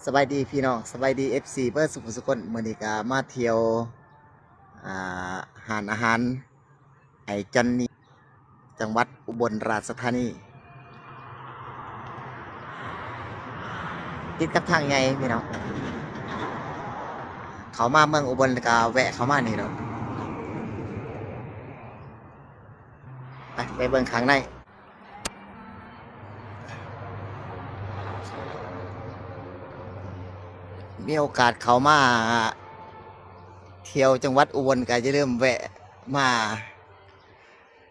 ສະບາຍດີພີ່ນ້ອງ ສະບາຍດີເອັຟຊີເບີດສຸຂູສຸຄົນ. ມື້ນີ້ກະມາທ່ຽວ ອ່າ ຮ້ານອາຫານໄອ້ຈອນນີ່ ຈັງຫວັດອຸບົນລາຊະທານີ ຕິດກັບທາງໃຫຍ່ພີ່ນ້ອງ. ເຂົ້າມາເມືອງອຸບົນກະແວະເຂົ້າມານີ້ໂລດ. ໄປ ໄປເບິ່ງຂ້າງໃນ. ມີໂອກາດເຂົ້າມາທ່ຽວຈັງຫວັດອຸບົນ ກະຢ່າລືມແວະມາ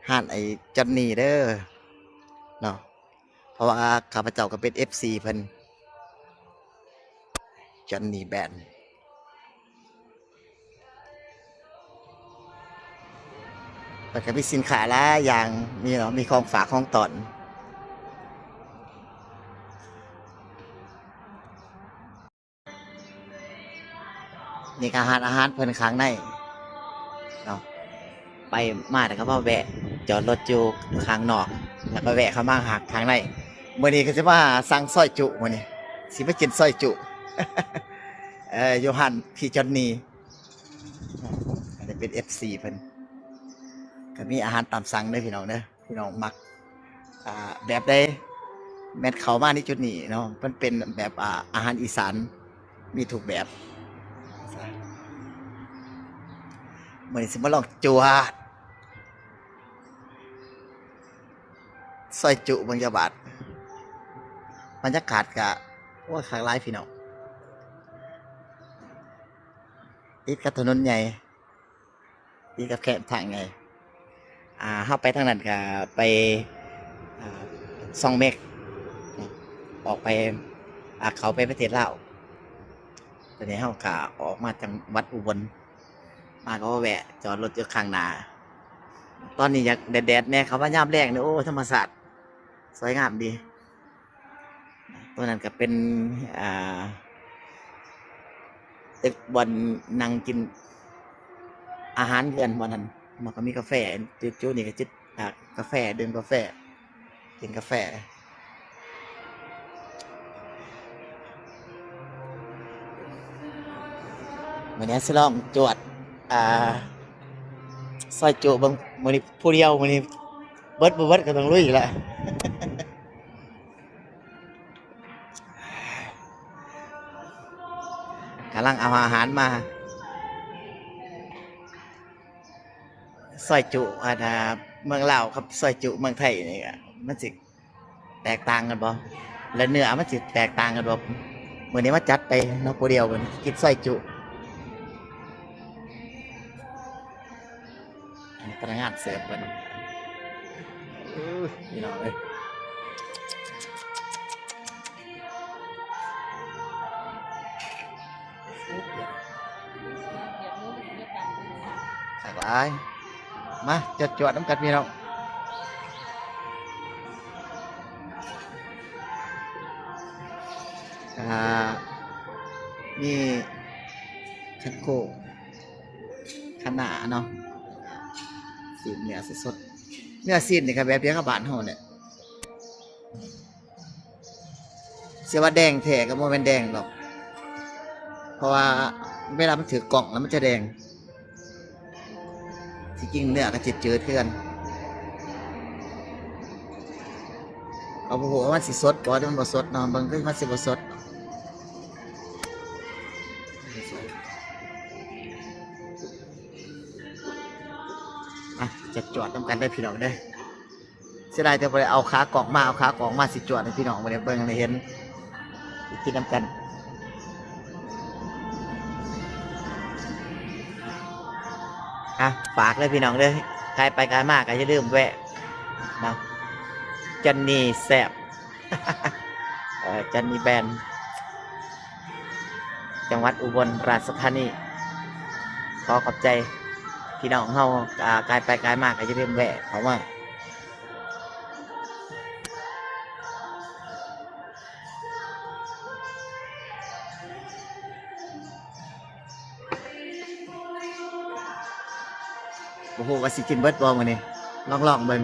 ຮ້ານໄອ້ຈອນນີ່ເດີເນາະ ເພາະວ່າຂ້າພະເຈົ້າກະເປັນເອັຟຊີເພິ່ນ ຈອນນີ່ແບນ. ແລ້ວກະມີສິນຄ້າຫຼາຍຢ່າງ ມີເນາະ ມີຂອງຝາກຂອງຕ້ອນ. ນີ້ກະຮ້ານອາຫານເພິ່ນຂ້າງໃນເນາະ. ໄປມາແລ້ວກະມາແວະ ຈອດລົດຢູ່ຂ້າງນອກ ແລ້ວກະແວະເຂົ້າມາຫາຂ້າງໃນ. ມື້ນີ້ກະຊິມາສັ່ງຊອຍຈຸ ມື້ນີ້ຊິມາກິນຊອຍຈຸ ເອີ ຢູ່ຮ້ານພີ່ຈອນນີ່. ອັນນີ້ເປັນເອັຟຊີເພິ່ນ ກະມີອາຫານຕາມສັ່ງເດີພີ່ນ້ອງເດີ. ພີ່ນ້ອງມັກ ອ່າ ແບບໃດ ແມ່ນເຂົ້າມາໃນຈຸດນີ້ເນາະ ມັນເປັນແບບ ອ່າ ອາຫານອີສານ ມີທຸກແບບ. ມື້ນີ້ຊິມາລອງຈວດຊອຍຈຸເບິ່ງຈັກບາດ. ບັນຍາກາດກະ ໂອ້ຍ ຄັກຫຼາຍພີ່ນ້ອງ ຕິດກັບຖະໜົນໃຫຍ່ ຕິດກັບແຄມທາງໃຫຍ່. ອ່າ ເຮົາໄປທາງນັ້ນກະໄປ ອ່າ ຊ່ອງເມັກ ອອກໄປ ອ່າ ເຂົ້າໄປປະເທດລາວ. ຕອນນີ້ເຮົາກະອອກມາຈັງຫວັດອຸບົນ ມາກະມາແວະຈອດລົດຢູ່ຂ້າງໜ້າ. ຕອນນີ້ຢາກແດດໆແດ່ ເຂົ້າມາຍາມແລງນີ້ ໂອ້ ທຳມະຊາດສວຍງາມດີ. ຕົງນັ້ນກະເປັນ ອ່າ ຕຶກບ່ອນນັ່ງກິນອາຫານເຮືອນບ່ອນນັ້ນ ມັນກະມີກາແຟ ຈຸດໆນີ້ກະຈິບ ອ່າ ກາແຟ ດື່ມກາແຟ ກິນກາແຟ. ມື້ນີ້ຊິລອງຈວດ ອ່າ ຊອຍຈຸເບິ່ງ ມື້ນີ້ຜູ້ດຽວ ມື້ນີ້ເບິດບໍ່ເບິດກະຕ້ອງລຸຍແຫຼະ. ກຳລັງເອົາອາຫານມາ ຊອຍຈຸ ອັນ ອ່າ ເມືອງລາວກັບຊອຍຈຸເມືອງໄທນີ້ ມັນຊິແຕກຕ່າງກັນບໍ່ ແລະ ເນື້ອມັນຊິແຕກຕ່າງກັນບໍ່? ມື້ນີ້ມາຈັດໄປເນາະ ຜູ້ດຽວ ກິນຊອຍຈຸ. ອັນນີ້ພະນັກງານເສີບເພິ່ນ ເອີ ພີ່ນ້ອງເອີຍ ຄັກຫຼາຍ. ມາ ຈວດໆນຳກັນພີ່ນ້ອງ. ອ່າ ມີຄັນໂກ ຄະນ້າເນາະ ຊີ້ນເນື້ອສົດໆ ເນື້ອຊີ້ນນີ້ກະແບບດຽວກັບບ້ານເຮົາແຫຼະ. ຊິວ່າແດງແທ້ກະບໍ່ແມ່ນແດງດອກ ເພາະວ່າເວລາມັນຖືກກ້ອງແລ້ວມັນຈະແດງ. ທີ່ຈິງເນື້ອກະຈືດໆຄືກັນ ກະບໍ່ຮູ້ວ່າມັນຊິສົດບໍ່ ຫຼືມັນບໍ່ສົດເນາະ ເບິ່ງຄືມັນຊິບໍ່ສົດ. ອ່ະ ຈະຈວດນຳກັນເດີພີ່ນ້ອງເດີ. ເສຍດາຍແຕ່ບໍ່ໄດ້ເອົາຂາກ້ອງມາ ເອົາຂາກ້ອງມາຊິຈວດໃຫ້ພີ່ນ້ອງໄດ້ເບິ່ງໄດ້ເຫັນ ໄດ້ກິນນຳກັນ. ອ່ະ ຝາກເດີພີ່ນ້ອງເດີ ກາຍໄປກາຍມາກະຢ່າລືມແວະເນາະ ຈັນນີແຊບ ເອີ ຈັນນີແບນ ຈັງຫວັດອຸບົນລາຊະທານີ. ຂໍຂອບໃຈພີ່ນ້ອງເຮົາ ກາຍໄປກາຍມາກະຢ່າລືມແວະເຂົ້າມາ. ບໍ່ຮູ້ວ່າຊິກິນເບິດບໍ່ມື້ນີ້ ລອງໆເບິ່ງ.